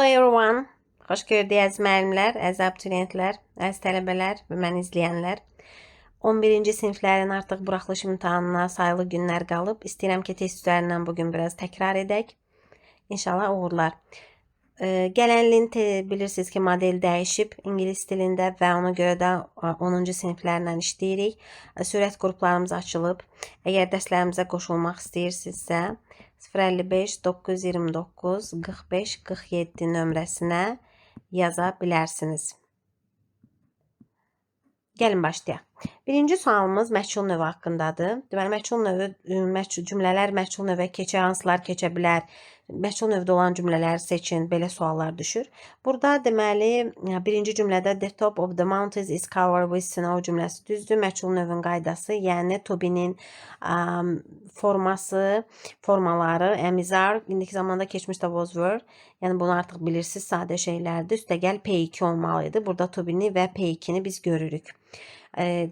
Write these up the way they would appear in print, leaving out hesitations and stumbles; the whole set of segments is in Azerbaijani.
Everyone. Xoş gördük əziz müəllimlər, əziz abituriyentlər, əziz tələbələr və məni izləyənlər. 11-ci siniflərin artıq buraxılış imtahanına sayılı günlər qalıb. İstəyirəm ki, test üzərindən bu gün biraz təkrar edək. İnşallah uğurlar. Gələn ilin bilirsiniz ki, model dəyişib ingilis dilində və ona görə də 10-cu siniflərlə işləyirik. Sürət qruplarımız açılıb. Əgər dərslərimizə qoşulmaq istəyirsinizsə, 055 929 45 47 nömrəsinə yaza bilərsiniz. Gəlin başlayaq. Birinci sualımız məchul növü haqqındadır. Deməli, məchul növü, məchul cümlələr məchul növə keçər, hansılar keçə bilər? Məchul növdə olan cümlələri seçin, belə suallar düşür. Burada deməli, birinci cümlədə "The top of the mountains is covered with snow" cümləsi düzdür. Məchul növün qaydası, yəni to be-nin forması, formaları, am, is, are, indiki zamanda, keçmişdə was, were. Yəni bunu artıq bilirsiniz, sadə şeylərdir. Üstəgəl P2 olmalı idi. Burada to be-ni və P2-ni biz görürük.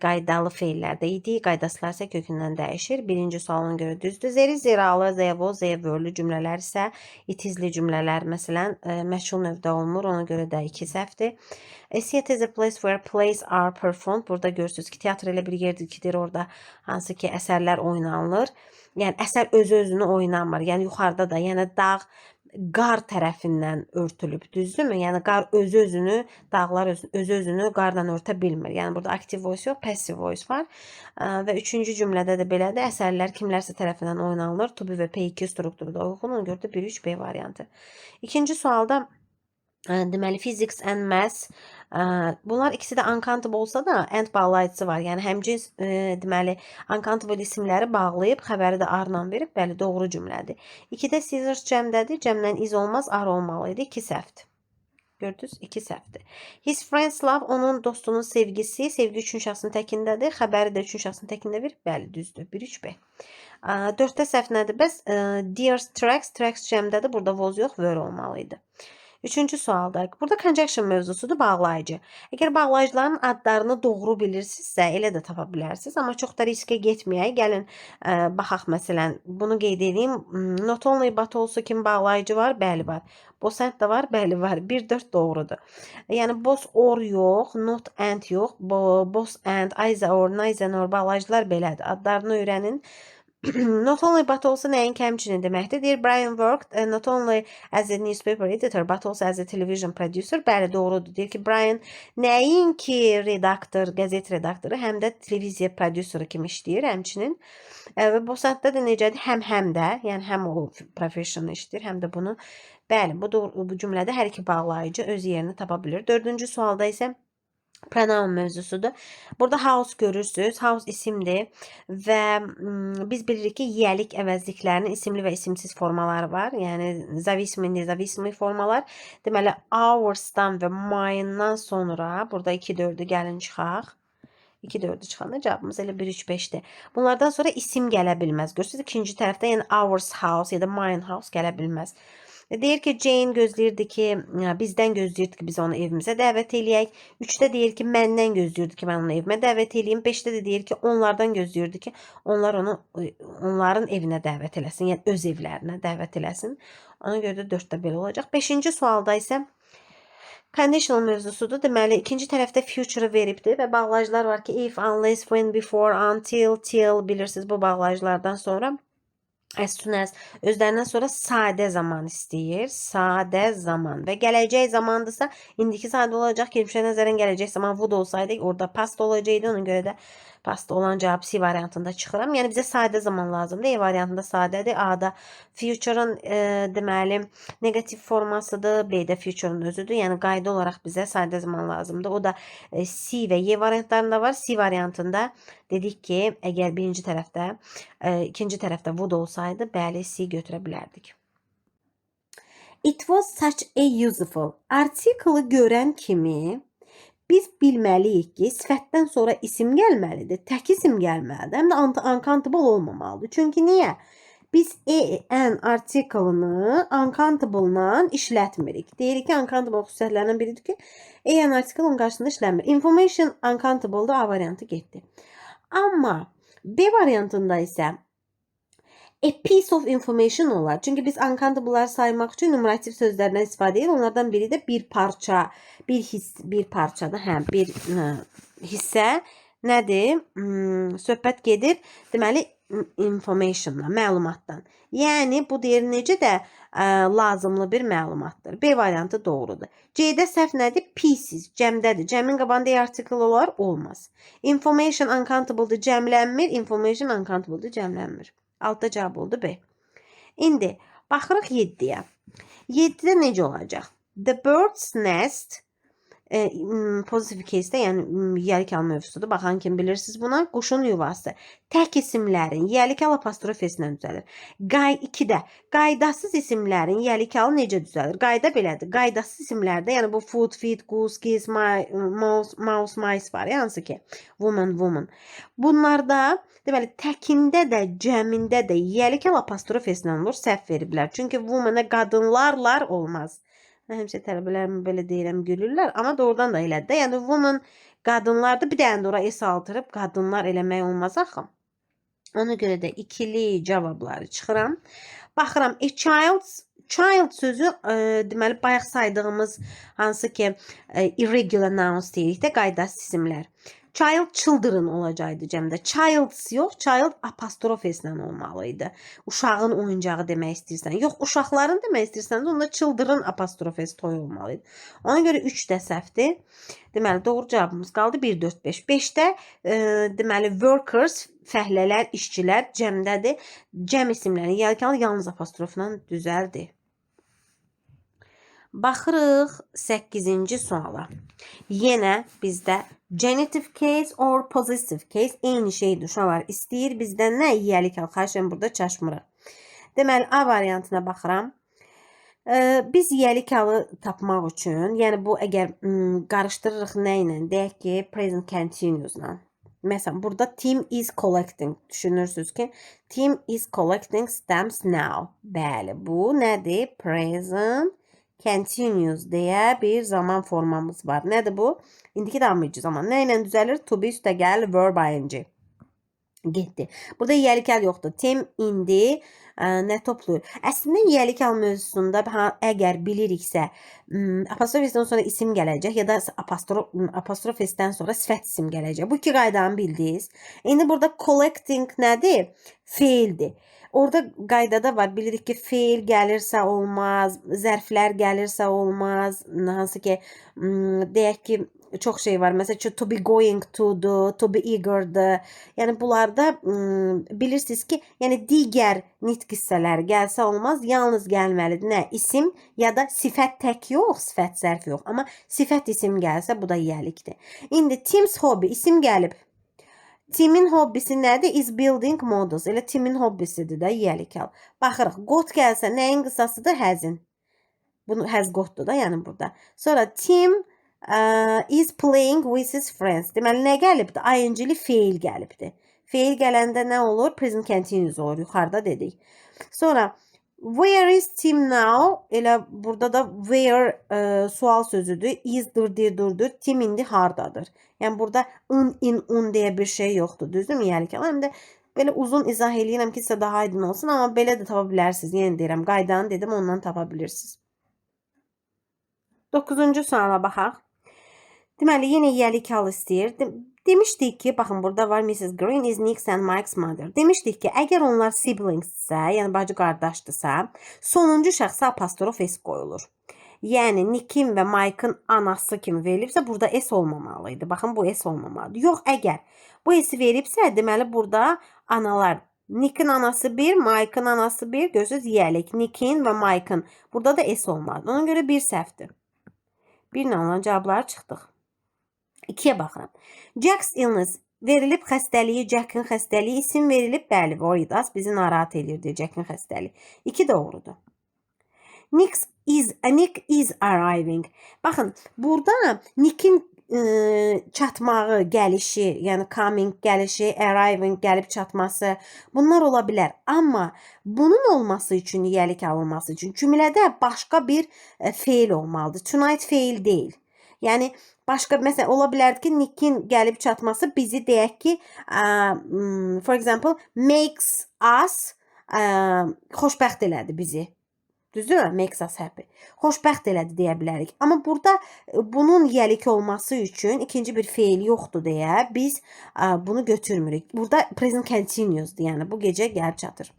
Qaydalı feillərdə idi. Qaydasızlar isə kökündən dəyişir. Birinci sualına görə düzdür. There is, there are, there was, there were'lü cümlələr isə it is'li cümlələr məsələn məchul növdə olmur. Ona görə də iki səhvdir. A theater is a place where plays are performed. Burada görürsünüz ki, teatr elə bir yerdir ki, deyir orada hansı ki əsərlər oynanılır. Yəni əsər özü özünü oynanmır. Yəni yuxarıda da, yəni dağ qar tərəfindən örtülüb, düzdürmü? Yəni qar özü özünü, dağlar özü özünü qarla örtə bilmir. Yəni burada active voice yox, passive voice var. Və üçüncü cümlədə də belədir. Əsərlər kimlərsə tərəfindən oynanılır. To be və P2 strukturu da uyğun. Ona görə də 1-3 B variantı. İkinci sualda deməli physics and maths, bunlar ikisi də uncountable olsa da and bağlayıcısı var. Yəni həmcins deməli uncountable isimləri bağlayıb xəbəri də are-la verib. Bəli, doğru cümlədir. 2-də scissors cəmdədir. Cəmdən is olmaz, are olmalı idi. 2 səhvdir. Gördünüz? 2 səhvdir. His friend's love, onun dostunun sevgisi, sevgi üçüncü şəxsin təkindədir. Xəbəri də üçüncü şəxsin təkində verib. Bəli, düzdür. 1 3 B. 4-də səhv nədir? Bəs deer's tracks, tracks cəmdədir. Burada was yox, were olmalı idi. Üçüncü sualda. Burada conjunction mövzusudur, bağlayıcı. Əgər bağlayıcıların adlarını doğru bilirsinizsə, elə də tapa bilərsiniz. Amma çox da riskə getməyək. Gəlin baxaq məsələn, bunu qeyd edeyim. Not only but also kimi bağlayıcı var? Bəli, var. Both and da var? Bəli, var. 1 4 doğrudur. Yəni both or yox, not and yox. Both and, either or, neither nor bağlayıcılar belədir. Adlarını öyrənin. Not only but also nəinki həmçinin deməkdir. Deyir Brian worked not only as a newspaper editor but also as a television producer. Bəli, doğrudur. Deyir ki, Brian nəinki redaktor, qəzet redaktoru, həm də televiziya prodüseri kimi işləyir həmçinin. Və bu səhvdə də necədir? Həm həm də, yəni həm o profession işləyir, həm də bunu. Bəli, bu doğru, bu cümlədə hər iki bağlayıcı öz yerini tapa bilir. Dördüncü sualda isə pronoun mövzusudur. Burada house görürsüz. House isimdir və biz bilirik ki, yiyəlik əvəzliklərinin isimli və isimsiz formaları var. Yəni зависимый, независимый formalar. Deməli ours-dan və mine-dan sonra burada 2 4-ü gəlin çıxaq. 2 4-ü çıxanda cavabımız elə 1 3 5-dir. Bunlardan sonra isim gələ bilməz. Görürsüz, ikinci tərəfdə, yəni ours house ya da mine house gələ bilməz. Deyir ki, Jane gözləyirdi ki, bizdən gözləyirdi ki, biz onu evimizə dəvət eləyək. 3-də deyir ki, məndən gözləyirdi ki, mən onu evimə dəvət eləyim. 5-də də deyir ki, onlardan gözləyirdi ki, onlar onu onların evinə dəvət eləsin, yəni öz evlərinə dəvət eləsin. Ona görə də 4-də belə olacaq. 5-ci sualda isə conditional mövzusudur. Deməli, ikinci tərəfdə future-ı veribdir və bağlayıcılar var ki, if, unless, when, before, until, till, bilirsiniz bu bağlayıcılardan sonra as soon as özlərindən sonra sadə zaman istəyir. Sadə zaman və gələcək zamandırsa indiki sadə olacaq. Keçmişə nəzərən gələcək zaman would olsaydı orada past olacaqdı. Ona görə də past olan cavab C variantında çıxıram. Yəni bizə sadə zaman lazımdır. E variantında sadədir. A-da future-ın deməli neqativ formasıdır. B-də future-ın özüdür. Yəni qayda olaraq bizə sadə zaman lazımdır. O da C və Y variantlarında var. C variantında dedik ki, əgər birinci tərəfdə, ikinci tərəfdə would olsaydı, bəli, C götürə bilərdik. It was such a useful. Article-ı görən kimi biz bilməliyik ki, sifətdən sonra isim gəlməlidir, tək isim gəlməlidir, həm də uncountable olmamalıdır. Çünki niyə? Biz a, an article-ını uncountable-la işlətmirik. Deyirik ki, uncountable xüsusiyyətlərindən biridir ki, a, an article onun qarşısında işlənmir. Information uncountable-da, A variantı getdi. Amma B variantında isə A piece of information olar. Çünki biz uncountable'ları saymaq üçün numerativ sözlərdən istifadə edirik. Onlardan biri də bir parça, bir hiss, bir parçadır. Hə, bir hissə nədir? Söhbət gedir. Deməli informationla, məlumatdan. Yəni bu deyir necə də lazımlı bir məlumatdır. B variantı doğrudur. C-də səhv nədir? Pieces, cəmdədir. Cəmin qabağında article olar? Olmaz. Information uncountable'dır, cəmlənmir. Information uncountable'dır, cəmlənmir. Altda cavab oldu B. İndi baxırıq 7-yə. 7-də necə olacaq? The bird's nest pozitiv case-də, yəni yiyəlik hal mövzusudur. Baxan kim bilirsiniz buna. Quşun yuvası. Tək isimlərin yiyəlik hal apostrof s-lə düzəlir. Qay 2-də qaydasız isimlərin yiyəlik halı necə düzəlir? Qayda belədir. Qaydasız isimlərdə, yəni bu foot, feet, goose, geese, my, mouse, mouse, mice var. Ya, hansı ki woman, women. Bunlarda deməli təkində də, cəmində də yiyəlik hal apostrof s-lə olur. Səhv veriblər. Çünki woman-a qadınlarlar olmaz. Mən həmişə tələbələrimə belə deyirəm, gülürlər. Amma doğrudan da elədir də. Yəni woman qadınlardır. Bir dənə də ora s artırıb qadınlar eləmək olmaz axı. Ona görə də ikili cavabları çıxıram. Baxıram, a child, child sözü deməli bayaq saydığımız hansı ki irregular nouns deyirik də, qaydasız isimlər. Child, children olacaqdı cəmdə. Childs yox, child apostrof s-lə olmalı idi. Uşağın oyuncağı demək istəyirsən. Yox, uşaqların demək istəyirsən, onda children apostrof s toy olmalı idi. Ona görə 3 də səhvdir. Deməli, doğru cavabımız qaldı 1, 4, 5. 5-də deməli workers, fəhlələr, işçilər cəmdədir. Cəm isimləri yalnız apostrofla düzəldi. Baxırıq 8-ci suala. Yenə bizdə genitive case or possessive case eyni şeydir uşaqlar. İstəyir bizdən nə? Yiyəlik hal. Xahiş edirəm, burada çaşmırıq. Deməli A variantına baxıram. Biz yiyəlik halı tapmaq üçün, yəni bu əgər qarışdırırıq nə ilə? Deyək ki, present continuous-la. Məsələn, burada Tim is collecting. Düşünürsünüz ki, Tim is collecting stamps now. Bəli, bu nədir? Present continuous deyə bir zaman formamız var. Nədir bu? İndiki davam edici zaman. Nə ilə düzəlir? To be üstə gəl verb ing. Getdi. Burada yiyəlik hal yoxdur. Tim indi nə toplayır? Əslində yiyəlik hal mövzusunda ha, əgər biliriksə, apostrof s-dən sonra isim gələcək ya da apostrof s-dən sonra sifət isim gələcək. Bu iki qaydanı bildiniz. İndi burada collecting nədir? Feildir. Orada qaydada var. Bilirik ki, feil gəlirsə olmaz, zərflər gəlirsə olmaz. Hansı ki, deyək ki, çox şey var. Məsəl üçün to be going to-dur, to be eager-dır. Yəni bunlarda bilirsiniz ki, yəni digər nitq hissələri gəlsə olmaz, yalnız gəlməlidir. Nə? İsim ya da sifət tək yox, sifət zərf yox, amma sifət isim gəlsə bu da yiyəlikdir. İndi Tim's hobby isim gəlib. Timin hobbisi nədir? Is building models. Elə Timin hobbisidir də yiyəlik hal. Baxırıq, got gəlsə nəyin qısasıdır? Has-in. Bunu has got'dur da, yəni burada. Sonra Tim is playing with his friends. Deməli nə gəlibdi? Ing-li feil gəlibdi. Feil gələndə nə olur? Present continuous olur. Yuxarıda dedik. Sonra where is Tim now? Elə burada da where sual sözüdür. Is-dır, dir, durdur. Tim indi hardadır? Yəni burada ın, in, un deyə bir şey yoxdur. Düzdürmü? Yəni ki, həm də belə uzun izah eləyirəm ki, sizə daha aydın olsun, amma belə də tapa bilərsiniz. Yenə deyirəm, qaydanı dedim, ondan tapa bilirsiniz. 9-cu suala baxaq. Deməli, yenə yiyəlik hal istəyir. Demişdik ki, baxın burada var Mrs. Green is Nick's and Mike's mother. Demişdik ki, əgər onlar siblingssə, yəni bacı qardaşdırsa, sonuncu şəxsə apostrof s qoyulur. Yəni Nick'in və Mike'ın anası kimi verilibsə, burada s olmamalı idi. Baxın, bu s olmamalıdır. Yox, əgər bu s veribsə, deməli burada analar Nick'in anası bir, Mike'ın anası bir, görürsünüz yiyəlik. Nick'in və Mike'ın. Burada da s olmalıdır. Ona görə bir səhvdir. Bir nə olan cavabları çıxdıq. 2-yə baxıram. Jack's illness verilib xəstəliyi, Jack'in xəstəliyi isim verilib. Bəli, worried us bizi narahat eləyirdi Jack'in xəstəliyi. 2 doğrudur. Nick is arriving. Baxın, burada Nick'in çatmağı, gəlişi, yəni coming gəlişi, arriving gəlib çatması, bunlar ola bilər. Amma bunun olması üçün, yiyəlik alınması üçün cümlədə başqa bir feil olmalıdır. Tonight feil deyil. Yəni başqa məsələn ola bilərdi ki, Nick'in gəlib çatması bizi deyək ki, for example, makes us Xoşbəxt elədi bizi. Düzdür? Makes us happy. Xoşbəxt elədi deyə bilərik. Amma burada bunun yəlik olması üçün ikinci bir feil yoxdur deyə biz bunu götürmürük. Burada present continuous'dur. Yəni bu gecə gəlib çatır.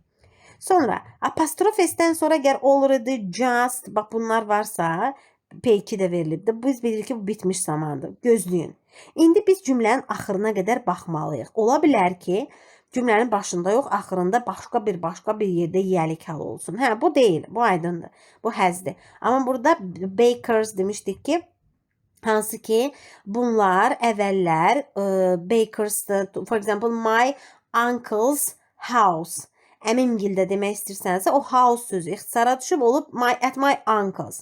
Sonra apostrof s-dən sonra əgər already, just, bax bunlar varsa P2 də verilibdir. Biz bilirik ki, bu bitmiş zamandır. Gözləyin. İndi biz cümlənin axırına qədər baxmalıyıq. Ola bilər ki, cümlənin başında yox, axırında başqa bir yerdə yəlik hal olsun. Hə, bu deyil. Bu aydındır. Bu həzdir. Amma burada bakers demişdik ki, hansı ki bunlar əvvəllər bakers, for example, my uncle's house. Əmimgildə demək istəyirsənsə, o house sözü ixtisara düşüb olub at my uncle's.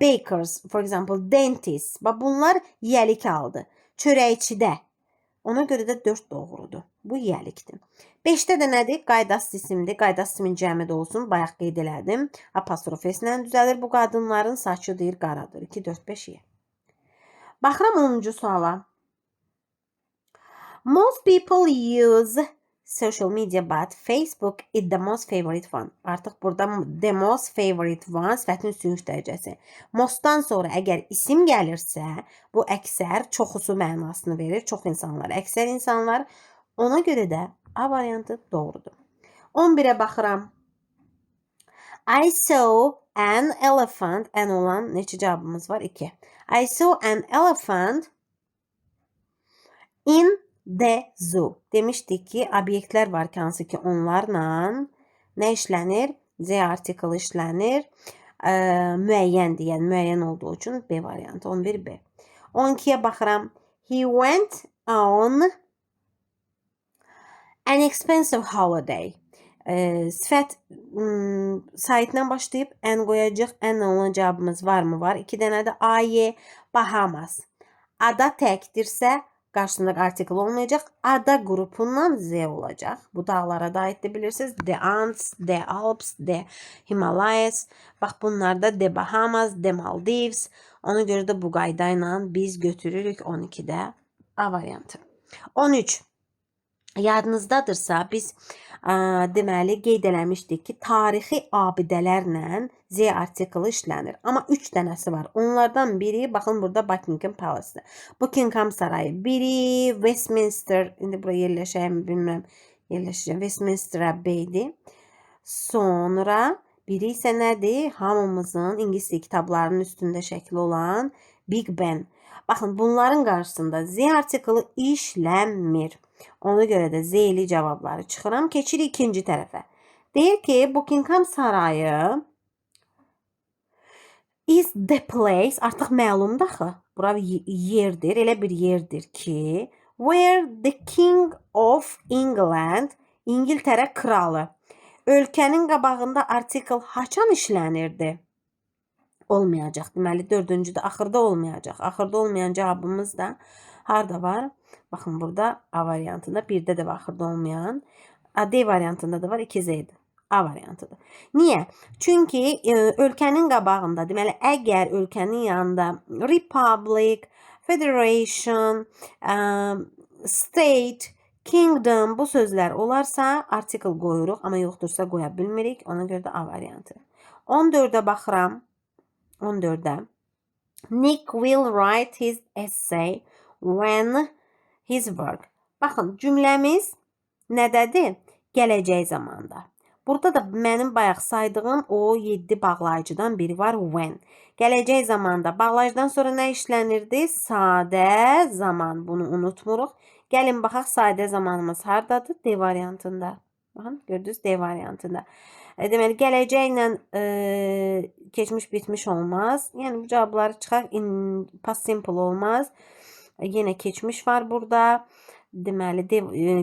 Bakers, for example, dentist. Bax bunlar yəlik aldı. Çörəkçidə. Ona görə də 4 doğrudur. Bu yəlikdir. 5-də də nədir? Qaydasız isimdir. Qaydasız ismin cəmi də olsun. Bayaq qeyd elədim. Apostrof s-lə düzəlir. Bu qadınların saçı deyir qaradır. 2, 4, 5, Y. Baxıram 10-cu suala. Most people use social media, but Facebook is the most favorite one. Artıq burada the most favorite one sifətin üstünlük dərəcəsi. Mostdan sonra əgər isim gəlirsə, bu əksər, çoxusu mənasını verir. Çox insanlar, əksər insanlar. Ona görə də A variantı doğrudur. 11-ə baxıram. I saw an elephant. An olan neçə cavabımız var? 2. I saw an elephant in the zoo. Demişdik ki, obyektlər var ki, hansı ki onlarla nə işlənir? The article işlənir. Müəyyəndir, yəni müəyyən olduğu üçün B variantı. 11B. 12-yə baxıram. He went on an expensive holiday. Sifət saytla başlayıb an qoyacaq. An olan cavabımız varmı? Var. 2 dənə də A, Y, Bahamas. Ada təkdirsə qarşısında artikel olmayacaq. Ada qrupundan The olacaq. Bu dağlara da aiddir bilirsiniz. The Andes, The Alps, The Himalayas. Bax bunlar da The Bahamas, The Maldives. Ona görə də bu qayda ilə biz götürürük 12-də A variantı. 13. Yadınızdadırsa biz deməli qeyd eləmişdik ki, tarixi abidələrlə The artiklı işlənir. Amma 3 dənəsi var. Onlardan biri baxın burada Buckingham Palace-dır. Buckingham sarayı. Biri Westminster, indi bura yerləşəyim bilmirəm. Yerləşəcəm. Westminster Abbey-dir. Sonra biri isə nədir? Hamımızın ingilis dili kitablarının üstündə şəkli olan Big Ben. Baxın bunların qarşısında The artiklı işlənmir. Ona görə də Z-li cavabları çıxıram. Keçirik ikinci tərəfə. Deyir ki, Buckingham sarayı is the place, artıq məlumdur axı. Bura yerdir, elə bir yerdir ki, where the King of England, İngiltərə kralı, ölkənin qabağında artikel haçan işlənirdi? Olmayacaq. Deməli, dördüncüdə axırda olmayacaq. Axırda olmayan cavabımız da harda var? Baxın burada A variantında, birdə də var axırda olmayan. A, D variantında da var, 2Z-dir. A variantıdır. Niyə? Çünki ölkənin qabağında, deməli, əgər ölkənin yanında Republic, Federation, State, Kingdom bu sözlər olarsa artikel qoyuruq, amma yoxdursa qoya bilmirik. Ona görə də A variantı. 14-ə baxıram. 14-ə. Nick will write his essay when his work. Baxın, cümləmiz nədədir? Gələcək zamanda. Burada da mənim bayaq saydığım o 7 bağlayıcıdan biri var, when. Gələcək zamanda bağlayıcıdan sonra nə işlənirdi? Sadə zaman. Bunu unutmuruq. Gəlin baxaq sadə zamanımız hardadır? D variantında. Baxın, gördünüz, D variantında. Deməli, gələcəklə keçmiş bitmiş olmaz. Yəni bu cavabları çıxaq. Past simple olmaz. Yenə keçmiş var burada. Deməli,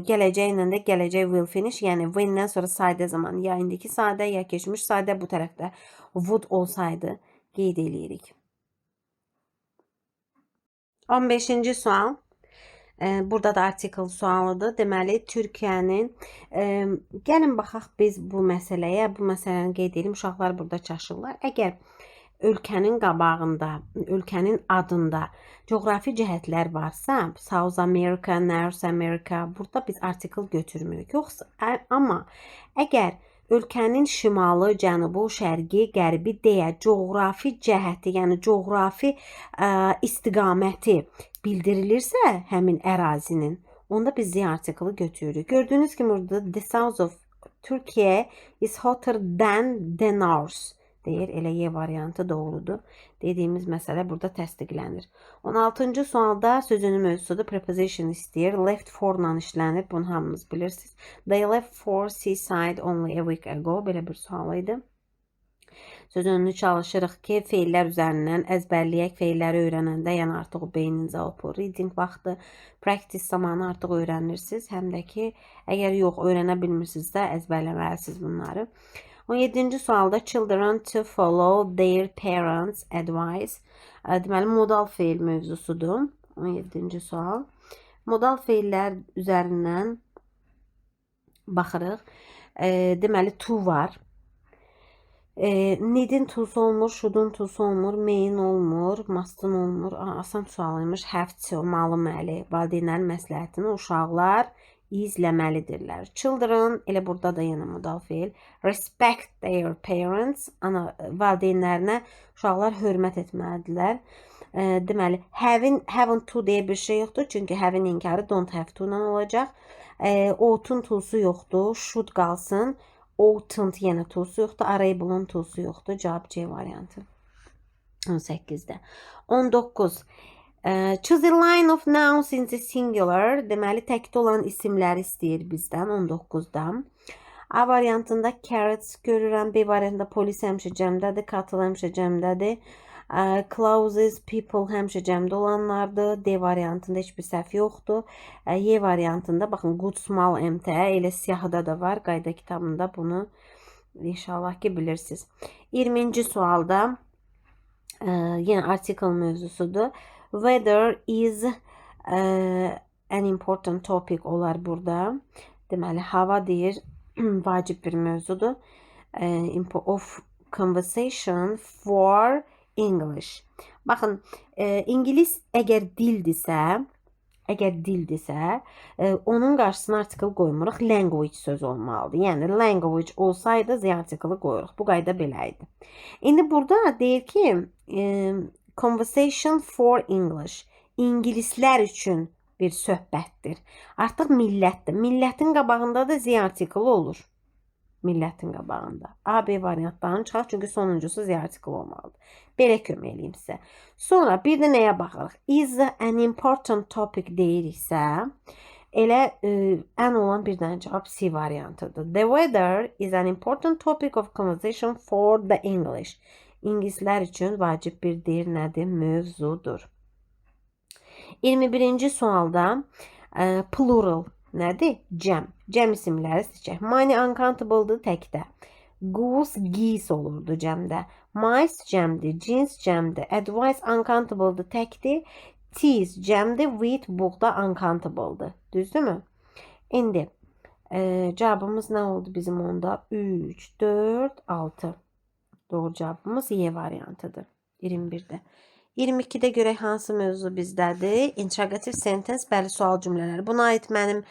gələcəklə də gələcək will finish, yəni when-dən sonra sadə zaman, ya indiki sadə, ya keçmiş sadə, bu tərəfdə would olsaydı qeyd eləyirik. 15-ci sual. Burada da artikel sualıdır. Deməli, Türkiyənin gəlin baxaq biz bu məsələyə, bu məsələni qeyd edelim. Uşaqlar burada çaşırlar. Əgər ölkənin qabağında, ölkənin adında coğrafi cəhətlər varsa, South America, North America, burada biz article götürmürük. Yoxsa, amma əgər ölkənin şimalı, cənubu, şərqi, qərbi deyə coğrafi cəhəti, yəni coğrafi istiqaməti bildirilirsə həmin ərazinin, onda biz the article götürürük. Gördüyünüz kimi burada the south of Turkey is hotter than the north deyir. Elə Y variantı doğrudur. Dediyimiz məsələ burada təsdiqlənir. 16-cı sualda sözünün mövzusudur. Preposition istəyir. Left for-la işlənir. Bunu hamınız bilirsiniz. They left for seaside only a week ago. Belə bir sual idi. Sözünü çalışırıq ki, feillər üzərindən əzbərləyək, feilləri öyrənəndə, yəni artıq o beyninizə oxu. Reading vaxtı, practice zamanı artıq öyrənirsiniz. Həm də ki, əgər yox, öyrənə bilmirsinizsə, əzbərləməlisiniz bunları. 17-ci sualda children to follow their parents' advice. Deməli, modal feil mövzusudur. 17-ci sual. Modal feillər üzərindən baxırıq. Deməli, to var. Need'in to'su olmur, should'un to'su olmur, may'in olmur, must'ın olmur. Aa, asan sual imiş. Have to, malı, məli. Valideynlərin məsləhətini uşaqlar izləməlidirlər. Children, elə burada da yenə modal feil. Respect their parents. Ana valideynlərinə uşaqlar hörmət etməlidirlər. Deməli, having, haven't to deyə bir şey yoxdur. Çünki have'in inkarı don't have to ilə olacaq. Ought'un to'su yoxdur. Should qalsın. Oughtn't yenə to'su yoxdur. Are able'ın to'su yoxdur. Cavab C variantı. 18-də. 19. Choose a line of nouns in the singular. Deməli, təkdə olan isimləri istəyir bizdən 19-da. A variantında carrots görürəm. B variantında polis həmişə cəmdədir. Cattle həmişə cəmdədir. Clauses, people həmişə cəmdə olanlardır. D variantında heç bir səhv yoxdur. Y variantında baxın good, small, MT elə siyahıda da var. Qayda kitabında bunu inşallah ki bilirsiniz. 20-ci sualda yenə article mövzusudur. Weather is an important topic olar burada. Deməli, hava deyir vacib bir mövzudur. Of conversation for English. Baxın, ingilis əgər dildirsə, onun qarşısına article qoymuruq. Language sözü olmalıdır. Yəni language olsaydı the article qoyuruq. Bu qayda belə idi. İndi burada deyir ki, conversation for English. İngilislər üçün bir söhbətdir. Artıq millətdir. Millətin qabağında da the article olur. Millətin qabağında. A, B variantlarını çıxaq, çünki sonuncusu the article olmalıdır. Belə kömək eləyim sizə. Sonra bir də nəyə baxırıq? Is an important topic deyiriksə, elə ən olan bir dənə cavab C variantıdır. The weather is an important topic of conversation for the English. İngilislər üçün vacib bir deyir nədir? Mövzudur. 21-ci sualda plural nədir? Cəm. Cəm isimləri seçək. Money uncountable'dır təkdə. Goose, geese olurdu cəmdə. Mice cəmdir, jeans cəmdir. Advice uncountable'dır, təkdir. Teas cəmdir, wheat buğda uncountable'dır. Düzdürmü? İndi cavabımız nə oldu bizim onda? 3, 4, 6. Doğru cavabımız Y variantıdır. 21-də. 22-də görək hansı mövzu bizdədir? Interrogative sentence, bəli, sual cümlələri. Buna aid mənim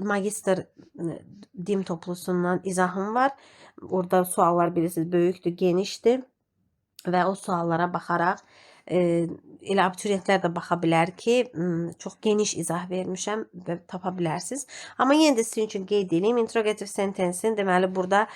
magistr dim toplusundan izahım var. Orada suallar bilirsiniz böyükdür, genişdir və o suallara baxaraq elə abituriyentlər də baxa bilər ki, çox geniş izah vermişəm və tapa bilərsiniz. Amma yenə də sizin üçün qeyd edeyim. Interrogative sentence-in deməli burada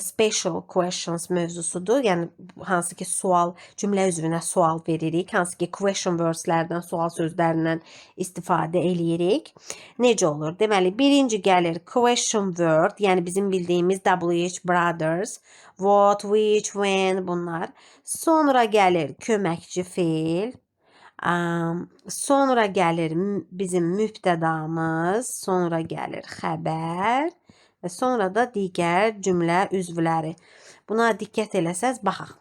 special questions mövzusudur. Yəni hansı ki sual cümlə üzvünə sual veririk, hansı ki question words-lərdən, sual sözlərindən istifadə eləyirik. Necə olur? Deməli, birinci gəlir question word, yəni bizim bildiyimiz WH brothers, what, which, when bunlar. Sonra gəlir köməkçi feil. Sonra gəlir bizim mübtədamız, sonra gəlir xəbər və sonra da digər cümlə üzvləri. Buna diqqət eləsəz baxaq.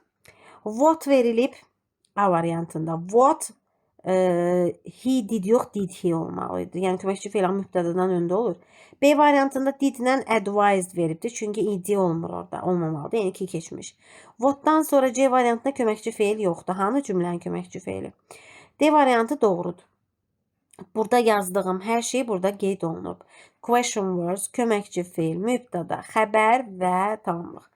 What verilib A variantında. What He did yox, did he olmalı idi. Yəni köməkçi feil mübtədadan öndə olur. B variantında did-lə advised veribdir. Çünki ed olmur orada, olmamalıdır. Yəni 2 keçmiş. What-dan sonra C variantında köməkçi feil yoxdur. Hanı cümlənin köməkçi feili? D variantı doğrudur. Burada yazdığım hər şey burada qeyd olunub. Question words, köməkçi feil, mübtəda, xəbər və tamamlıq.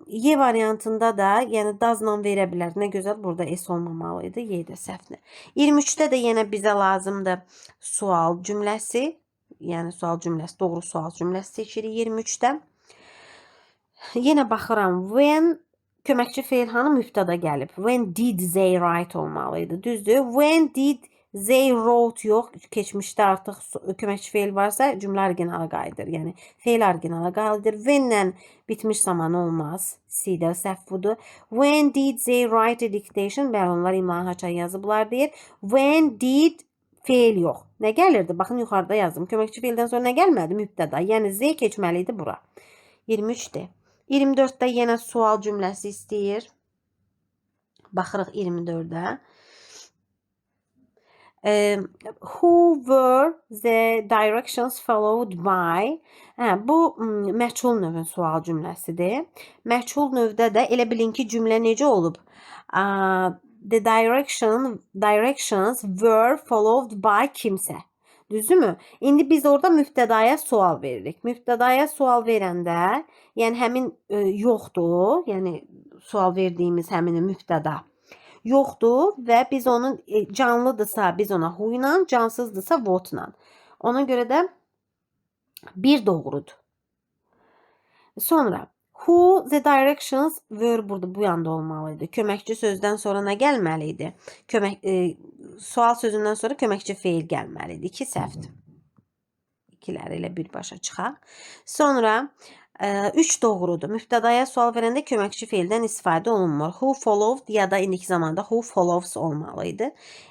Y variantında da, yəni does-la verə bilər. Nə gözəl, burada S olmamalı idi. Y də səhvdir. 23-də də yenə bizə lazımdır sual cümləsi. Yəni sual cümləsi, doğru sual cümləsi seçirik 23-də. Yenə baxıram. When köməkçi feil hanı mübtəda gəlib. When did they write olmalı idi. Düzdür? When did they wrote yox. Keçmişdə artıq köməkçi feil varsa cümlə originala qayıdır. Yəni feil originala qayıdır. When-lə bitmiş zaman olmaz. C-də səhv budur. When did they write a dictation? Bəli, onlar imlanı haçan yazıblar deyir. When did feil yox. Nə gəlirdi? Baxın yuxarıda yazdım. Köməkçi feildən sonra nə gəlmədi? Mübtəda. Yəni Z keçməli idi bura. 23-dir. 24-də yenə sual cümləsi istəyir. Baxırıq 24-də. Who were the directions followed by? Hə, bu məchul növün sual cümləsidir. Məchul növdə də elə bilin ki, cümlə necə olub? The directions were followed by kimsə. Düzdürmü? İndi biz orada mübtədaya sual veririk. Mübtədaya sual verəndə, yəni həmin yoxdur, yəni sual verdiyimiz həmin mübtəda yoxdur və biz onun canlıdırsa biz ona who ilə, cansızdırsa what-la. Ona görə də bir doğrudur. Sonra who the directions were burada bu yanda olmalı idi. Köməkçi sözdən sonra nə gəlməli idi? Sual sözündən sonra köməkçi feil gəlməli idi. İki səhvdir. İkiləri ilə birbaşa çıxaq. Sonra 3 doğrudur. Mübtədaya sual verəndə köməkçi feildən istifadə olunmur. Who followed ya da indiki zamanda who follows olmalı idi.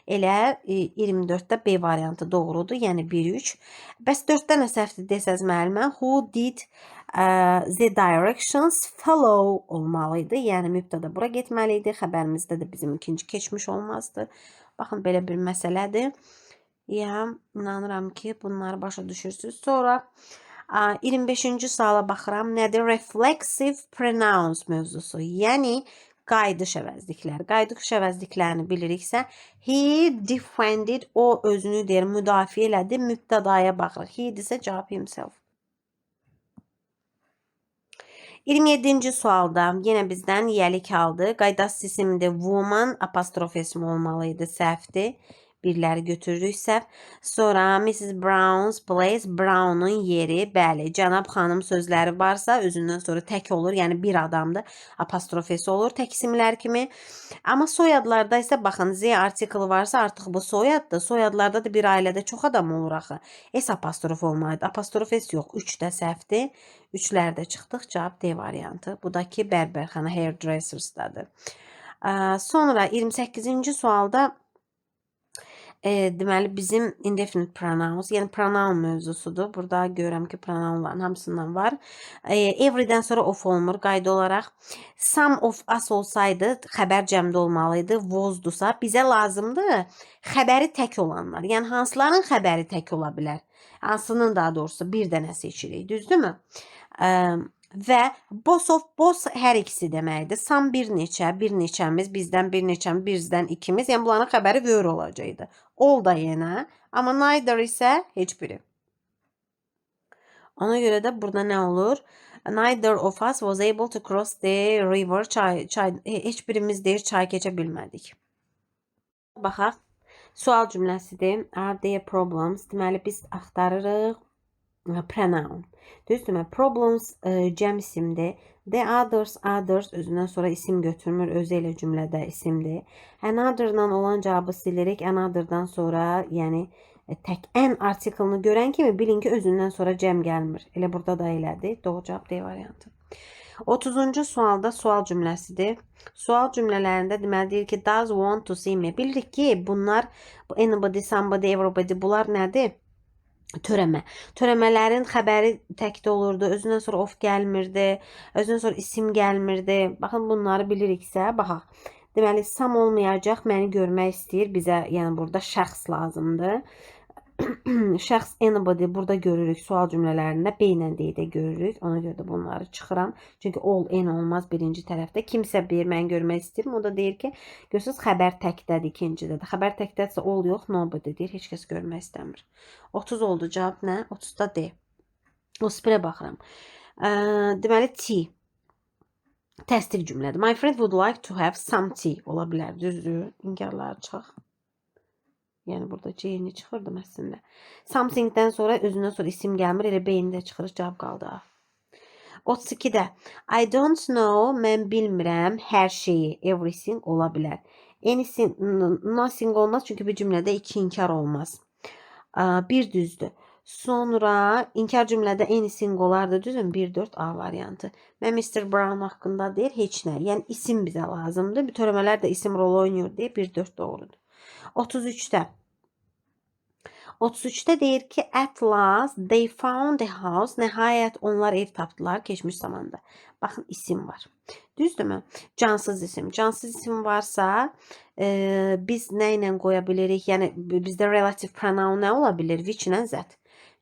Elə 24-də B variantı doğrudur. Yəni 1-3. Bəs 4-də nə səhvdir desəz müəllimə? Who did the directions follow olmalı idi. Yəni mübtəda bura getməli idi. Xəbərimizdə də bizim ikinci keçmiş olmazdı. Baxın belə bir məsələdir. Ya, inanıram ki, bunları başa düşürsünüz. Sonra 25-ci suala baxıram. Nədir? Reflexive pronouns mövzusu. Yəni qayıdış əvəzliklər. Qayıdış əvəzliklərini biliriksə, he defended, o özünü deyir, müdafiə elədi. Mübtədaya baxırıq. He isə cavab himself. 27-ci sualda yenə bizdən yiyəlik aldı. Qaydasız isimdir woman, apostrof ismi olmalı idi, səhvdir. Birləri götürürük səhv. Sonra Mrs. Brown's place, Brown'un yeri, bəli, cənab xanım sözləri varsa özündən sonra tək olur, yəni bir adamdır, apostrofesi olur tək isimlər kimi. Amma soyadlarda isə baxın, Z artiklı varsa artıq bu soyaddır. Soyadlarda da bir ailədə çox adam olur axı. S apostrof olmalıdır. Apostrof S yox, 3 də səhvdir. Üçlərdə çıxdıq, cavab D variantı. Bu da ki, bərbərxana, hairdressers'dadır. Sonra 28-ci sualda deməli bizim indefinite pronouns, yəni pronoun mövzusudur. Burada görürəm ki, pronounların hamısından var. Every'dən sonra of olmur qayda olaraq. Some of us olsaydı xəbər cəmdə olmalı idi. Was-dursa bizə lazımdır xəbəri tək olanlar. Yəni hansıların xəbəri tək ola bilər? Hansının daha doğrusu bir dənə seçirik, düzdürmü? Və both of both hər ikisi deməkdir. Some bir neçə, bir neçəmiz, bizdən bir neçəmiz, bizdən ikimiz. Yəni bunların xəbəri were olacaqdı. All da yenə, amma neither isə heç biri. Ona görə də burada nə olur? Neither of us was able to cross the river. Heç birimiz deyir çay keçə bilmədik. Baxaq. Sual cümləsidir. Are there problems? Deməli biz axtarırıq pronoun. Düzdürmü? Problems cəm isimdir. The others, others özündən sonra isim götürmür. Özü elə cümlədə isimdir. Another-la olan cavabı silirik. Another-dan sonra, yəni tək an artiklını görən kimi bilin ki, özündən sonra cəm gəlmir. Elə burada da elədir. Doğru cavab D variantı. 30-cu sualda sual cümləsidir. Sual cümlələrində deməli deyir ki, does want to see me. Bilirik ki, bunlar bu anybody, somebody, everybody bunlar nədir? Törəmə. Törəmələrin xəbəri təkdə olurdu. Özündən sonra of gəlmirdi. Özündən sonra isim gəlmirdi. Baxın bunları biliriksə, baxaq. Deməli, some olmayacaq, məni görmək istəyir. Bizə, yəni burada şəxs lazımdır. Şəxs anybody burada görürük sual cümlələrində, B ilə D-də görürük. Ona görə də bunları çıxıram. Çünki all, any olmaz birinci tərəfdə. Kimsə bir məni görmək istəyir. O da deyir ki, görürsünüz, xəbər təkdədir, ikincidə də. Xəbər təkdədirsə all yox, nobody deyir. Heç kəs görmək istəmir. 30 oldu. Cavab nə? 30-da D. 31-ə baxıram. Deməli tea. Təsdiq cümlədir. My friend would like to have some tea ola bilər. Düzdür? İnkarları çıxaq. Yəni burada C-ni çıxırdım əslində. Something-dən sonra özündən sonra isim gəlmir. Elə B-ni də çıxırıq. Cavab qaldı A. 32-də I don't know, mən bilmirəm hər şeyi, everything ola bilər. Anything, nothing olmaz çünki bir cümlədə iki inkar olmaz. Bir düzdür. Sonra inkar cümlədə anything olardı, düzdürmü? 1, 4 A variantı. Mən Mr. Brown haqqında deyir heç nə. Yəni isim bizə lazımdır. Bütövləmələr də isim rolu oynayır deyə 1, 4 doğrudur. 33-də 33-də deyir ki, at last they found a house. Nəhayət onlar ev tapdılar keçmiş zamanda. Baxın, isim var. Düzdürmü? Cansız isim. Cansız isim varsa biz nə ilə qoya bilirik? Yəni bizdə relative pronoun nə ola bilər? Which ilə that.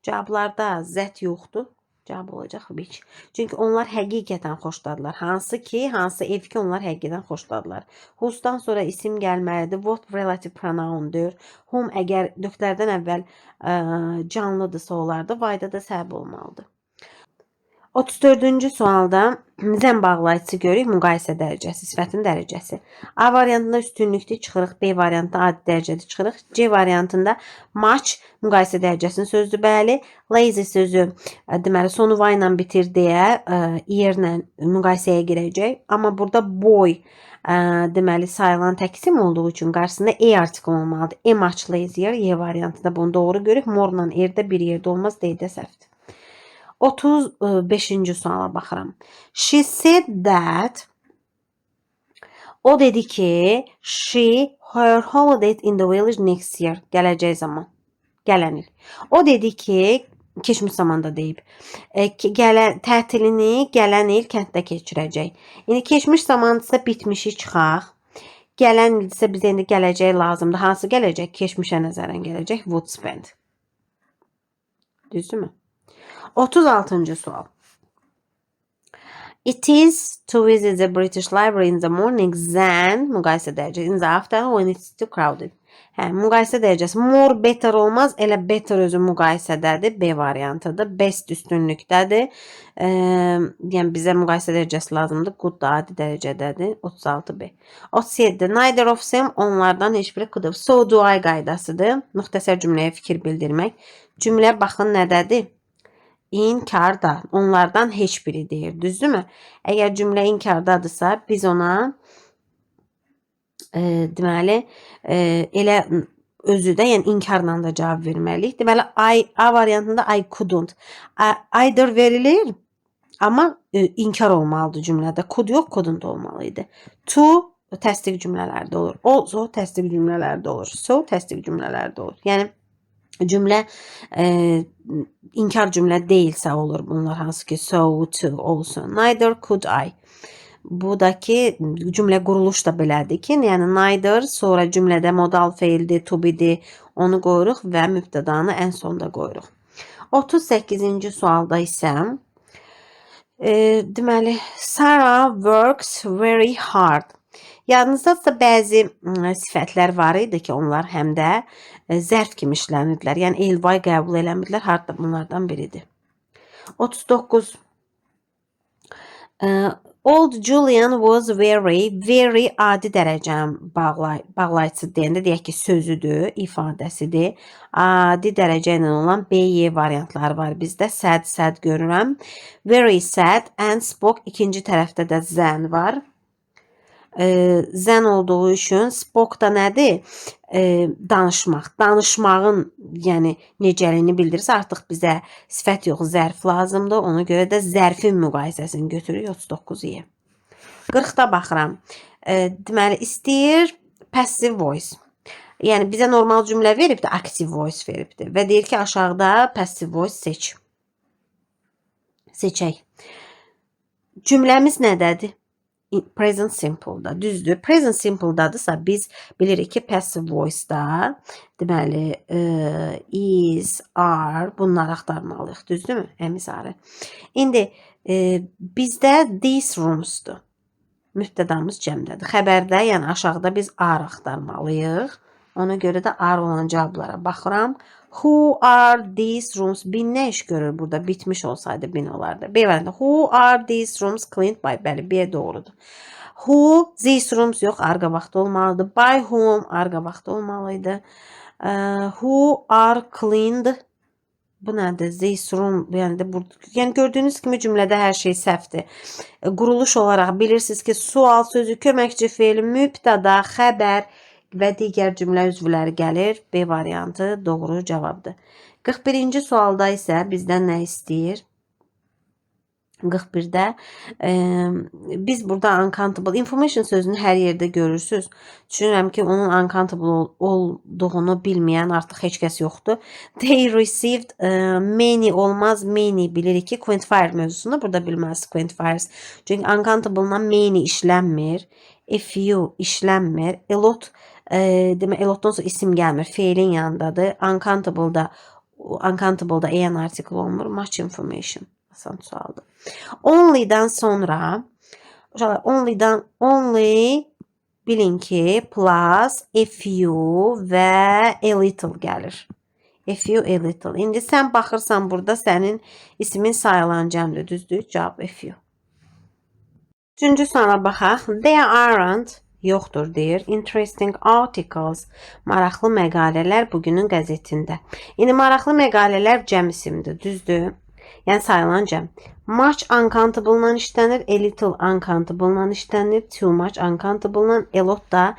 Cavablarda that yoxdur. Cavab olacaq which. Çünki onlar həqiqətən xoşladılar. Hansı ki, hansı ev ki, onlar həqiqətən xoşladılar. Whose-dan sonra isim gəlməlidir. What relative pronoundur. Whom əgər nöqtələrdən əvvəl canlıdırsa olardı. Why-da da səbəb olmalıdır. 34-cü sualda than bağlayıcısı görürük. Müqayisə dərəcəsi, sifətin dərəcəsi. A variantında üstünlükdür, çıxırıq. B variantında adi dərəcədə çıxırıq. C variantında much müqayisə dərəcəsinin sözdür, bəli. Lazy sözü deməli sonu y ilə bitir deyə yerlə müqayisəyə girəcək. Amma burada boy deməli sayılan tək isim olduğu üçün qarşısında a artikel olmalıdır. A much lazier Y variantında bunu doğru görürük. More-la er-də bir yerdə olmaz, D-də səhvdir. 35-ci suala baxıram. She said that, o dedi ki, she her holidays in the village next year. Gələcək zaman. Gələn il. O dedi ki, keçmiş zamanda deyib. Gələn tətilini gələn il kənddə keçirəcək. İndi keçmiş zamandırsa bitmişi çıxaq. Gələn ildirsə bizə indi gələcək lazımdır. Hansı gələcək? Keçmişə nəzərən gələcək. Would spend. Düzdürmü? 36-cı sual. It is to visit the British Library in the morning than müqayisə dərəcəsi in the afternoon when it's too crowded. Hə, müqayisə dərəcəsi more, better olmaz. Elə better özü müqayisədədir. B variantıdır. Best üstünlükdədir. Yəni bizə müqayisə dərəcəsi lazımdır. Good da adi dərəcədədir. 36 B. 37. Neither of them, onlardan heç biri could have. So do I qaydasıdır. Müxtəsər cümləyə fikir bildirmək. Cümlə baxın nədədir? İnkarda. Onlardan heç biri deyir. Düzdürmü? Əgər cümlə inkardadırsa, biz ona deməli elə özü də, yəni inkarla da cavab verməliyik. Deməli I, A variantında I couldn't. Either verilir, amma inkar olmalıdır cümlədə. Could yox, couldn't olmalı idi. To təsdiq cümlələrdə olur. Also təsdiq cümlələrdə olur. So təsdiq cümlələrdə olur. Yəni cümlə inkar cümlə deyilsə olur bunlar, hansı ki so, too, also. Neither could I. Budakı cümlə quruluş da belədir ki, yəni neither, sonra cümlədə modal feildir, to be-dir, onu qoyuruq və mübtədanı ən sonda qoyuruq. 38-ci sualda isə deməli Sarah works very hard. Yadınızdadırsa bəzi sifətlər var idi ki, onlar həm də zərf kimi işlənirdilər. Yəni ly qəbul eləmirdilər. Hard da bunlardan biridir. 39. Old Julian was very, very adi dərəcənin bağlayıcısı deyəndə deyək ki, sözüdür, ifadəsidir. Adi dərəcə ilə olan B, Y variantları var bizdə. Sad, sad görürəm. Very sad and spoke, ikinci tərəfdə də than var. Than olduğu üçün spoke da nədir? Danışmaq. Danışmağın, yəni necəliyini bildirirsə, artıq bizə sifət yox, zərf lazımdır. Ona görə də zərfin müqayisəsini götürürük 39 Y. 40-da baxıram. Deməli istəyir passive voice. Yəni bizə normal cümlə veribdi, active voice veribdi və deyir ki, aşağıda passive voice seç. Seçək. Cümləmiz nədədir? Present simple-da. Düzdür. Present simple-dadırsa biz bilirik ki, passive voice-da deməli is, are bunları axtarmalıyıq. Düzdürmü? Am, is, are. İndi bizdə these rooms'dur. Mübtədamız cəmdədir. Xəbərdə, yəni aşağıda biz are axtarmalıyıq. Ona görə də are olan cavablara baxıram. Who are these rooms? Been nə iş görür burada? Bitmiş olsaydı been olardı. B variantı. Who are these rooms cleaned by? Bəli, B doğrudur. Who, these rooms yox, are qabaqda olmalıdır. By whom, are qabaqda olmalıydı. Who are cleaned? Bu nədir? This room, yəni də burada, yəni gördüyünüz kimi cümlədə hər şey səhvdir. Quruluş olaraq bilirsiniz ki, sual sözü, köməkçi feil, mübtəda, xəbər və digər cümlə üzvləri gəlir. B variantı doğru cavabdır. 41-ci sualda isə bizdən nə istəyir? 41-də biz burada uncountable information sözünü hər yerdə görürsüz. Düşünürəm ki, onun uncountable olduğunu bilməyən artıq heç kəs yoxdur. They received many olmaz, many bilirik ki, quantifier mövzusunda burada bilməlisiniz quantifiers. Çünki uncountable-la many işlənmir. A few işlənmir. A lot demək a lotdan sonra isim gəlmir. Feilin yanındadır. Uncountable-da an article olmur. Much information. Asan sualdır. Only'dan sonra uşaqlar only'dan only bilin ki plus a few və a little gəlir. A few, a little. İndi sən baxırsan burada sənin ismin sayılan cəmdir, düzdür? Cavab a few. Üçüncü suala baxaq. There aren't yoxdur deyir. Interesting articles. Maraqlı məqalələr bugünün qəzetində. İndi maraqlı məqalələr cəm isimdir, düzdür? Yəni sayılan cəm. Much uncountable-la işlənir, a little uncountable-la işlənir, too much uncountable-la, a lot da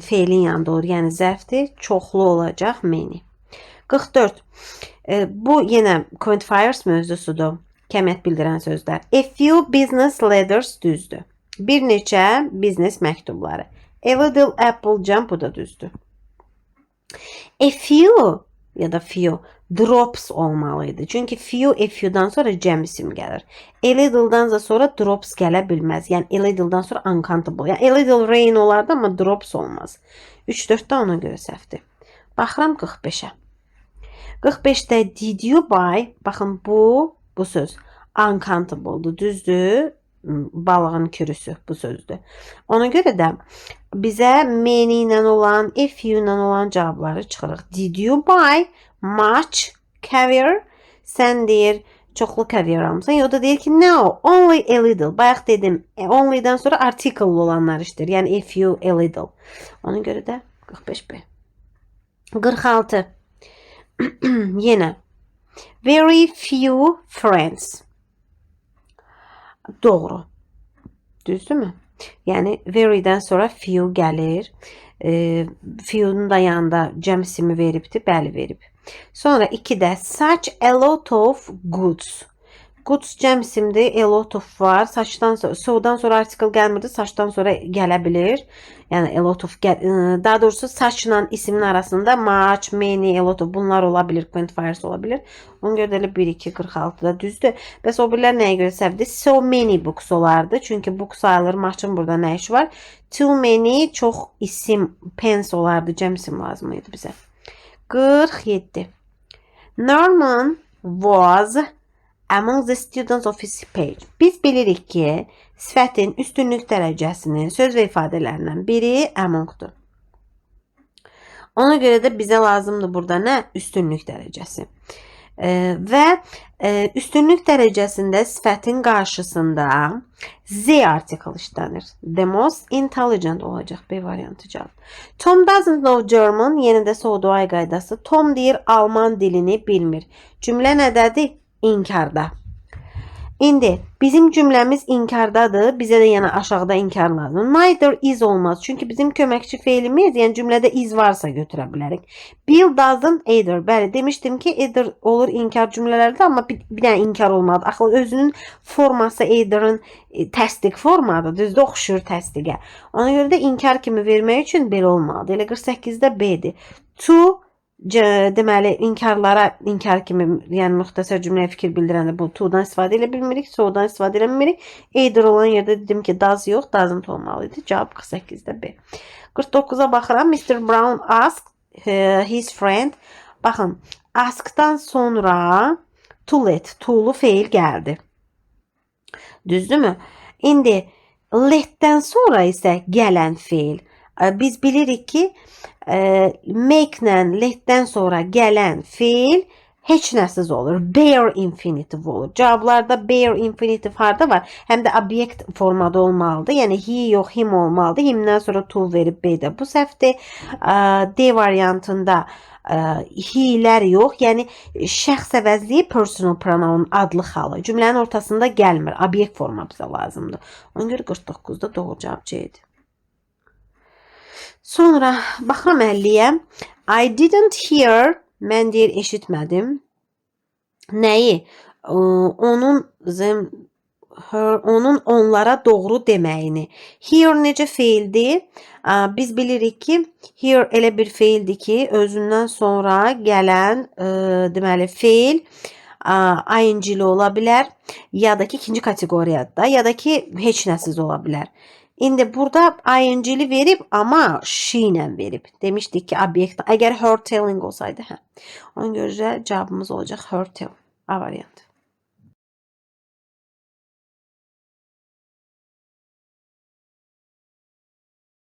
feilin yanında olur. Yəni zərfdir, çoxlu olacaq many. 44. Bu yenə quantifiers mövzusudur. Kəmiyyət bildirən sözlər. A few business letters düzdür. Bir neçə biznes məktubları. A little apple cəm, bu da düzdür. A few ya da few drops olmalıydı. Çünki few, a few'dan sonra cəm isim gəlir. A little'dan da sonra drops gələ bilməz. Yəni a little'dan sonra uncountable. Yəni a little rain olardı, amma drops olmaz. 3-4 də ona görə səhvdir. Baxıram 45-ə. 45-də did you buy? Baxın bu söz uncountable'dır, düzdür? Balığın kürüsü bu sözdür. Ona görə də bizə many ilə olan, a few ilə olan cavabları çıxırıq. Did you buy much caviar? Sən deyir, çoxlu caviar almısan. O da deyir ki, no, only a little. Bayaq dedim, only'dən sonra article olanlar işləyir. Yəni a few, a little. Ona görə də 45B. 46. Yenə very few friends. Doğru. Düzdürmü? Yəni very'dən sonra few gəlir. Few'nun da yanında cəm ismi veribdi. Bəli, verib. Sonra 2-də such a lot of goods. Goods cəm isimdir. A lot of var. Such'dan sonra, so'dan sonra article gəlmirdi. Such'dan sonra gələ bilir. Yəni a lot of gəl, daha doğrusu such'la ismin arasında much, many, a lot of bunlar ola bilir. Quantifiers ola bilir. Ona görə də elə 1, 2, 46 da düzdür. Bəs o birilər nəyə görə səhvdir? So many books olardı. Çünki book sayılır. Much'ın burada nə işi var? Too many çox isim, pens olardı. Cəm isim lazım idi bizə. 47. Norman was among the students of his age. Biz bilirik ki, sifətin üstünlük dərəcəsinin söz və ifadələrindən biri among'dur. Ona görə də bizə lazımdır burada nə? Üstünlük dərəcəsi. Və üstünlük dərəcəsində sifətin qarşısında the article işlənir. The most intelligent olacaq B variantı cavab. Tom doesn't know German. Yenə də so do I qaydası. Tom deyir alman dilini bilmir. Cümlə nədədir? İnkarda. İndi bizim cümləmiz inkardadır. Bizə də yəni aşağıda inkar lazımdır. Neither is olmaz. Çünki bizim köməkçi feilimiz, yəni cümlədə is varsa götürə bilərik. Bill doesn't either. Bəli, demişdim ki, either olur inkar cümlələrdə, amma bir dənə inkar olmalıdır. Axı özünün forması either'ın təsdiq formadır. Düzdür, oxşuyur təsdiqə. Ona görə də inkar kimi vermək üçün belə olmalıdır. Elə 48-də B-dir. To Deməli, inkarlara inkar kimi, yəni müxtəsər cümləyə fikir bildirəndə bu to-dan istifadə edə bilmirik, so-dan istifadə edə bilmirik. Either olan yerdə dedim ki, does yox, doesn't olmalı idi. Cavab 48-də B. 49-a baxıram. Mr. Brown asked his friend. Baxın, ask-dan sonra to let, to-lu feil gəldi. Düzdürmü? İndi let-dən sonra isə gələn feil. Biz bilirik ki, make-lə let-dən sonra gələn feil heç nəsiz olur. Bare infinitive olur. Cavablarda bare infinitive harda var? Həm də obyekt formada olmalıdır. Yəni he yox, him olmalıdır. Himdən sonra to verib B-də bu səhvdir. D variantında he-lər yox. Yəni şəxs əvəzliyi personal pronoun adlı halı. Cümlənin ortasında gəlmir. Obyekt forma bizə lazımdır. Ona görə 49-da doğru cavab C-dir. Sonra baxıram 50-yə. I didn't hear, mən deyir eşitmədim. Nəyi? Onun them, her, onun onlara doğru deməyini. Hear necə feildir? Biz bilirik ki, hear elə bir feildir ki, özündən sonra gələn deməli feil ing-li ola bilər, ya da ki ikinci kateqoriyada, ya da ki heç nəsiz ola bilər. İndi burada ing-li verib, amma she ilə verib. Demişdik ki, obyekt əgər her telling olsaydı, hə. Ona görə cavabımız olacaq her tell. A variantı.